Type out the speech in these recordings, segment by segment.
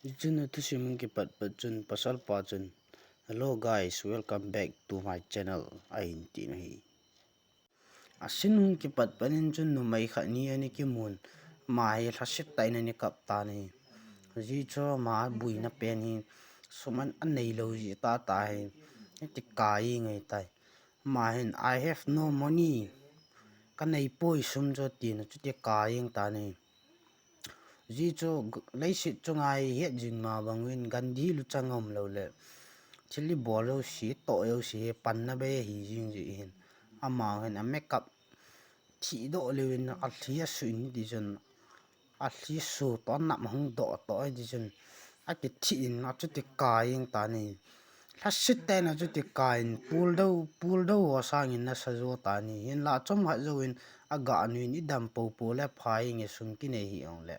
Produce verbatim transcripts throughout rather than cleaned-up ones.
Chun athusim hung kipat pat chun pasal pa chun, "Hello guys, welcome back to my channel," ahin ti ahi. Asin hung kipat pat in chun numei khat ni ana kimun, ama hi lhasit tah in ana kap tan ahi. Ajeh chu ama buina pen hi sum anei lou jeh tah tah ahi. Iti kai ngai tai. Ama hin, "I have no money. Ka nei poi sum chu," tin achuti kai jeng tan ahi. Ajeh chu leiset chunga hi het jing ma bang uvin Gandhi luchang um lou le thil ibol jouse, toh jouse hi panna bei ahi jing jeh hin. Ama hin a makeup thih doh lheh in alhi asuh in hiti chun alhi su toh anam hung doh toh hiti chun akithih in achuti kai jeng tan ahi. Lhasit tah in achuti kai in pul dou, pul dou ho sangin ana sa jo tan ahi. Hinlah chomkhat jouvin aga nuiyin idam popo le pha inge sum kinei hih jongle.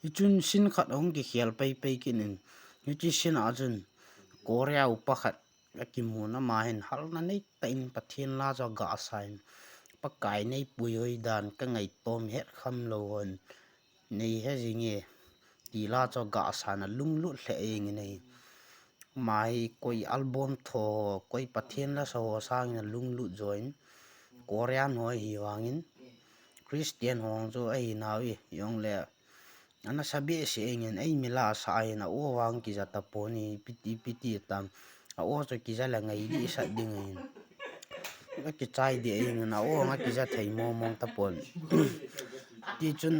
Hichun scene khat ahung kikhel pai pai kit in, hiche scene a chun Korea upa khat akimun, ama hin halna nei tah in Pathen la chu aga sa in, "Pakai nei puihoi dan ka ngaitom het kham lou hon nei he jing e," ti la chu aga sa in alunglut lheh jeng in ahi. Ama hi koi album tho, koi Pathen la sa ho sangin alunglut jo in, Korean ho ahi vangin Christian ho chu ahi nau hi jongle ana sa behseh jeng in, eimi la sa ahin a-o vang kija tapon ahi, ipi ti, ipi ti tam. A-o chu kija le ngai dehset ding ahin. Akichai deh jeng in a-o vang akija thei mong mong tapon. Tichun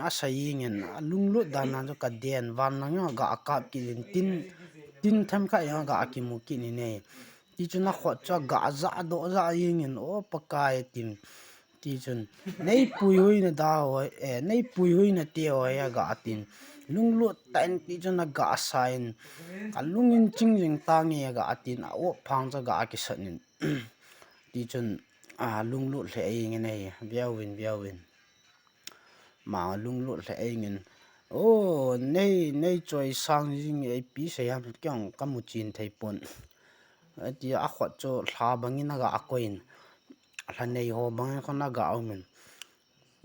asa jeng in alunglut dan a chu kaden van lang jong aga kap kit in tin, tin themkhat jong aga kimu kit in ahi. Tichun akhut chu aga jah doh jah jeng in, "O Pakai," atin. Tichun, "Nei puihoi na da hoi, eh, nei puihoi na te hoi," aga tin. Lunglut tah in tichun aga sa in, "Ka lung in ching jing tange," aga tin, a-o phang chu aga kisat in. Tichun, a, lunglut lheh jeng in ahi, veu vin, veu vin. Ama lunglut lheh jeng in, "O, nei, nei choi sang jing e, ipi sei ham, kei jong kamu chen thei pon," ati a, akhut chu lha bang in aga koi in, lha nei ho bang in khun aga um in,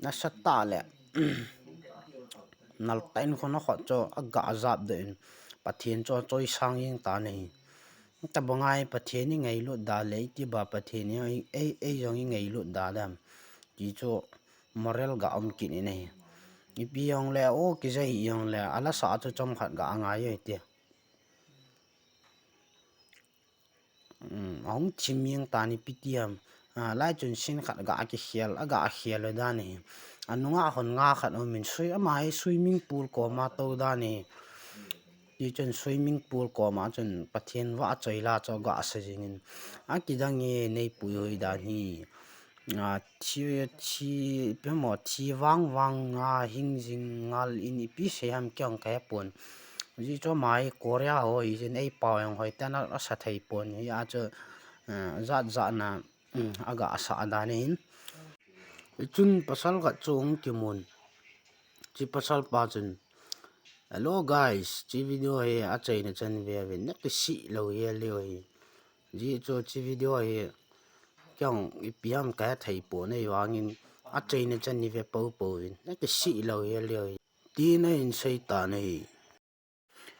nasatah le nal tah in khun akhut chu aga jap doh in, Pathen chu achoi sang jeng tan ahi. Tabang a hi Pathen ingailut da le, iti ba Pathen hi ei, ei, ei jong ingailut da dem ti chu moral ga um kit in ahi. Ipi jong le, a-o kija hih jong le, ala sa chu chomkhat ga ngai jo hite. Um, ahung thim jeng tan, ipi ti ham. A, lai chun scene khat aga kikhel, aga khel lou dan ahi. Anunga hon nga khat um in swi, ama hi swimming pool koma tou dan ahi. Tichun swimming pool koma chun Pathen vahchoi la chu aga sa jeng in, "Akidang e, nei puihoi dan hi. A, thi, thi, ipi mo, thi vang vang a hing jing ngal in ipi sei ham kei jong kahe pon. Ajeh chu ama hi Korea ho ahi jeh in ei pao jong hoitah in asa thei pon, hijeh a chu, eh, jat jat na, um, aga sa dan ahin." Chun pasal khat chu ahung kimun. Hiche pasal pa chun, "Hello guys, hiche video hi achaina chan ve uvin, nakisih lou hel diu ahi. Ajeh chu hiche video hi kei jong ipi ham kahe thei pon ahi vangin achaina chan nei ve pou pou vin, nakisih lou hel diu ahi," tin ahin sei tan ahi.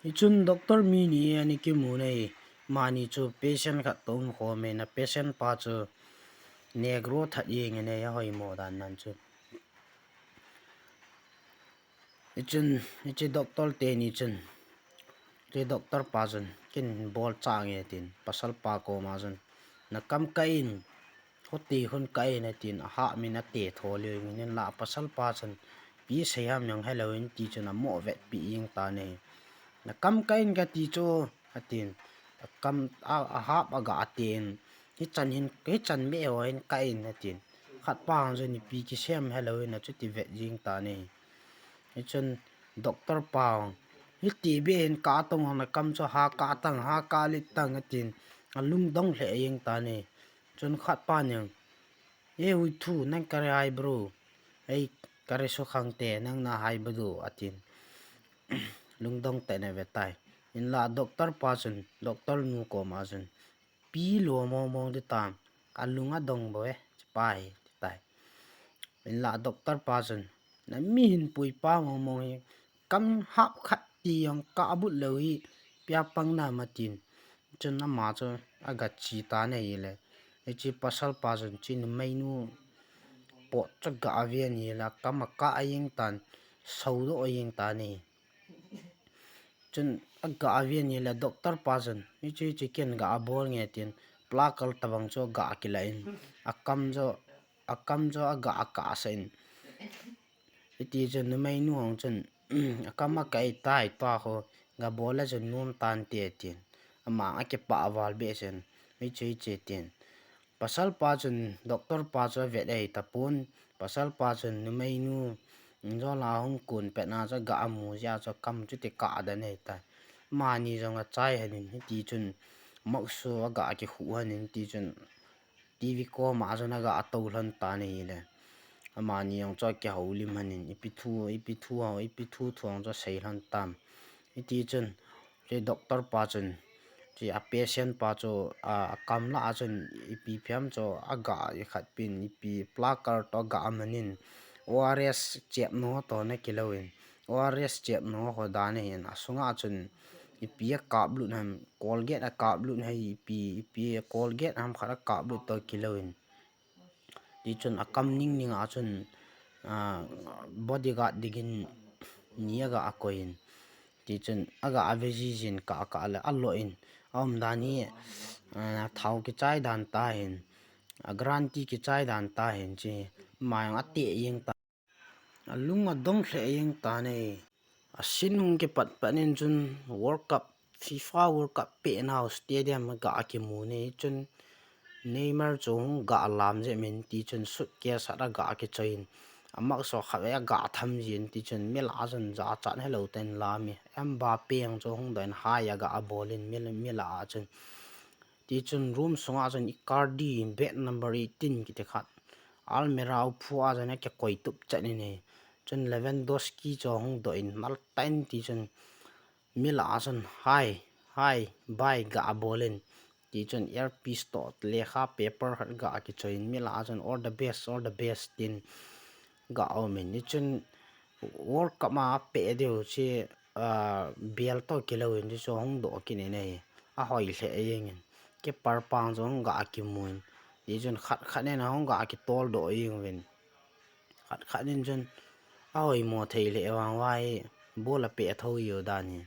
Hichun doctor mi ni ana kimun ahi, amani chu patient khat toh um khom in, a patient pa chu negro that jeng in ahi, ahoimo dan nan chu. Hichun, hiche doctor teni chun, hiche doctor pa chun, "Kin bol cha nge," tin, pasal pa koma chun, "Na kam kah in, hoti khun kah in," atin, ahah min ate tho lheh in, hinlah pasal pa chun, "Ipi sei ham jong helou in," tichun amo vetpi jeng tan ahi. "Na kam kah in kati chu," atin, akam, a, ahap aga aten, "Hichan hin, hichan meh ho hin kah in," atin. Khat pa jong chun, "Ipi kisei ham helou in," achuti vet jeng tan ahi. Hichun doctor pa jong, "Hiti beh hin kah tong, na kam chu ha kah tang, ha kah lit tang," atin, alungdong lheh jeng tan ahi. Chun khat pa nin, "E Huithu, nang kare hai bro, ei kare sukhang te, nang na hai badu," atin. Lungdong tah in ave tai. Hinlah doctor pa chun, doctor nu koma chun, "Pi lou mong mong ding tam, alung adong bou e, hiche pa hi," ati tai. Hinlah doctor pa chun, "Na mi hin pui pa mong mong hi, kam hap khat ti jong kabut lou hi, pia pang na ma tin. Chun ama chu aga che tan ahile, hiche pasal pa chun hiche numeinu pot chu aga ven ahile, akam akah jeng tan, sodoh jeng tan ahi. Chun aga ven ahile, doctor pa chun, hiche, hiche ken ga bol nge tin, placard tabang chu aga kilah in, akam chu, akam chu aga akah sah in. Hiti chun numeinu hung chun, akam akah tai tua ho, ga bol le chun nom tante tin, ama akipah val beh chun, hiche, hiche tin. Pasal pa chun, doctor pa chu avet ahi tapon, pasal pa chun numeinu, injol a hung kon pet na chu aga mu jeh a chu akam chuti kah dan ahi tai. Amani jong achai hen in, hiti chun, mask chu aga kikhuh hen in, hiti chun, TV koma chun aga tou lhon tan ahile, amani jong chu akihoulim hen in, ipi thu, ipi thu ho, ipi thu thu jong chu asei lhon tam. Hiti chun, hiche doctor pa chun, hiche a patient pa chu, a, akam lah a chun ipi phiam chu aga ikhat pin, ipi placard toh aga man in, ORS chep nu toh na kilou in, ORS chep nu ho dan ahin, asunga chun ipi akap lut ham, Colgate akap lut ham, ipi, ipi Colgate ham khat akap lut toh kilou in. Tichun akam ning ning a chun, a, bodyguard dingin ni aga akoi in. Tichun aga ave jijin kah kah le alo in. Aum dan hi, a, thao kichai dan tahin. A guarantee kichai dan tahin chi. Ama jong ate jeng ta. Alung adong lheh jeng tan ahi. Asin hung kipat pat in chun World Cup, FIFA World Cup pehna ho stadium a aga kimu in chun Neymar chu hung aga lam jep in, tichun suitcase khat aga kichoi in, amask khat vei aga tham jin, tichun mi lah a chun jachat helou tah in lam e. Mbappe jong chu hung doh in hai aga bol in mi, mi lah a chun. Tichun room sunga chun Icardi bed number eighteen kiti khat, almirah uphua a chun akikoi tup chet in ahi. Chun Lewandowski chu hung doh in nal tah in, tichun mi lah a chun hi, hi, bye aga bol in. Tichun earpiece toh lekha paper khat aga kichoi in, mi lah a chun all the best, all the best tin aga um in. Tichun World Cup a apeh diu chu, a, bel toh kilou in, tichu hung doh kit in ahi. Ahoi lheh jeng in. Keeper pa jong hung aga kimu in. Tichun khat khat in ahung aga kitol doh jeng uvin. Khat khat in chun ahoimo thei lheh vang uva hi bol apeh thou jiu dan hi.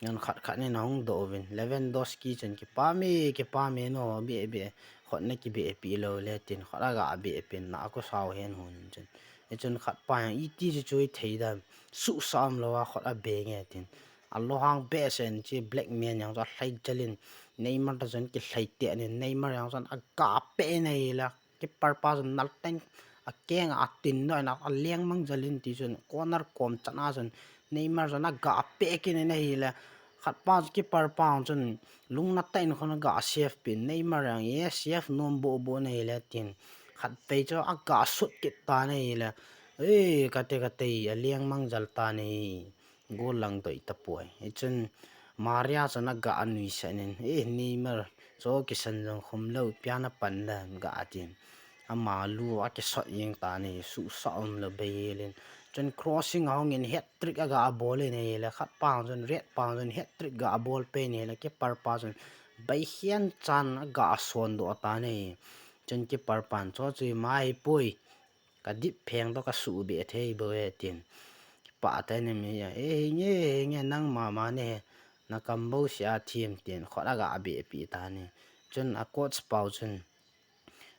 Chun khat khat in ahung doh uvin. Lewandowski chun kipah e, kipah e, nabeh beh, khut nakibeh peh lou le tin khut aga beh peh in, na akosau hen hon in chun. Hichun khat pa jong iti chu chu ithei dan, suhsah umlou a khut abeng e tin. Alunghang behseh in chi black man jong chu alhai jel in, Neymar toh chun kilhai teh in, Neymar jong chun aga peh in ahile, keeper pa chun nal tah in akeng a atin doh in, aleng mang jel in, tichun corner kom chan a chun Neymar chun aga peh kit in ahile, khat pa chu keeper pa chun lungna tah in khun aga save peh in, Neymar jong e save nom bohboh in ahile tin, khat vei chu aga sut kit tan ahile, e, kate kate, aleng mang jel tan ahi. Goal lang doh tapoi. Hichun Maria chun aga nuisat in, e, Neymar, chu kisan jong khum lou, ipi a napan dem, aga tin. Ama lu akisot jeng tan ahi, suhsah umlou bei hel in. Chun crossing ahung in hat-trick aga bol in ahile, khat pa chun, red pa chun hat-trick aga bol peh in ahile, keeper pa chun baihen chan aga son doh tan ahi. Chun keeper pan, chu chu ima ahipoi. Kadip pheng toh kasuhbeh thei bou e tin. Kipah tah in ami a, e, henge, henge, nangma ma nahi, nakam bouseh a them tin, khut aga beh peh tan ahi. Chun a coach pau chun,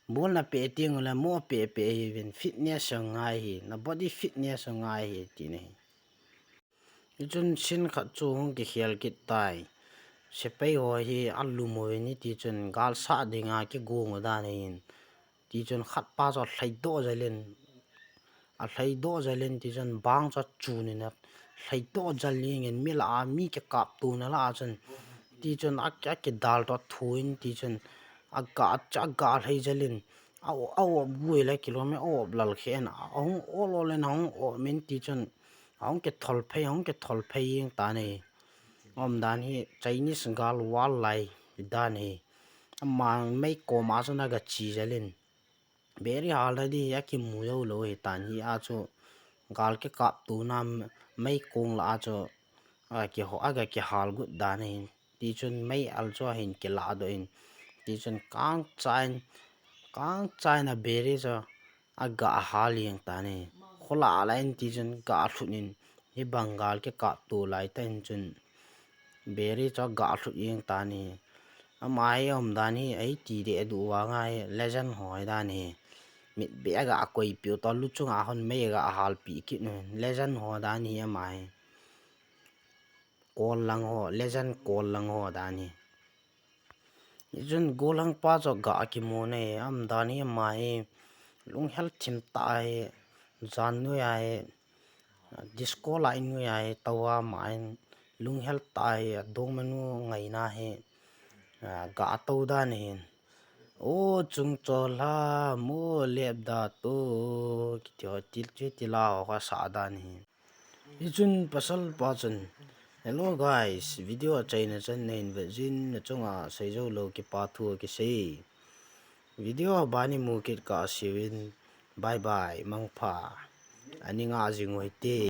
bol napeh teng ule mo peh peh hiuvin, fitness jong ngai hi, na body fitness jong ngai hi, tin ahi. Hichun scene khat chu hung kikhel kit tai. Sepai ho hi alum uvin, hiti chun gal sah dinga kigong u dan ahin. Tichun khat pa chu alhai doh jel in, alhai doh jel in, tichun bang chu achun in, alhai doh jel jeng in, mi lah a, mi kikap tona lah a chun. Tichun a, akidal toh athu in, tichun aga, aga lhai jel in, a, a-op gui le kilom e, a-op lal khen, ahung ol ol in, ahung op in, tichun ahung kithol phei, ahung kithol phei jeng tan ahi. Aum dan hi Chinese gal wall lai dan ahi. Ama mei kom a chun aga che jel in. Beri halna di hi akimu jou lou ahi tan, hi a chu gal kikap tona mei kong lah a chu Aga kihal got dan ahin. Tichun mei al chu ahin kiladoh in. Tichun kangchain, kangchain a beri chu aga hal jeng tan ahi. Kholah lah in tichun ga lhut in, hi bang gal kikapto lai tah in chun beri chu aga lhut jeng tan ahi. Ama hi aumdan hi eiti deh duh vang ahi, legend ho hi dan ahi. Mitbeh aga koipeh u toh, luchunga hon mei aga halpeh kit un, legend ho dan ahi ama hi. Kol lang ho, legend kol lang ho dan ahi. Hichun golhangpa chu aga kimu in ahi, aumdan hi ama hi lunghel thim tah ahi, jan noiya hi, disco light noiya hi, tou a ama hin lunghel tah ahi, adongmanu ngaina hi, aga tou dan ahin. O chungchol ha, mo lepda to, kiti ho, til chu tila ho kasah dan ahi. Hichun pasalpa chun, Hello guys, video achaina chan nahin vet jeh in nachunga seijoulou kipa thu akisei. Video ban imu kit kah seuvin, bye bye, mangpha. Ani ngah jing u hite.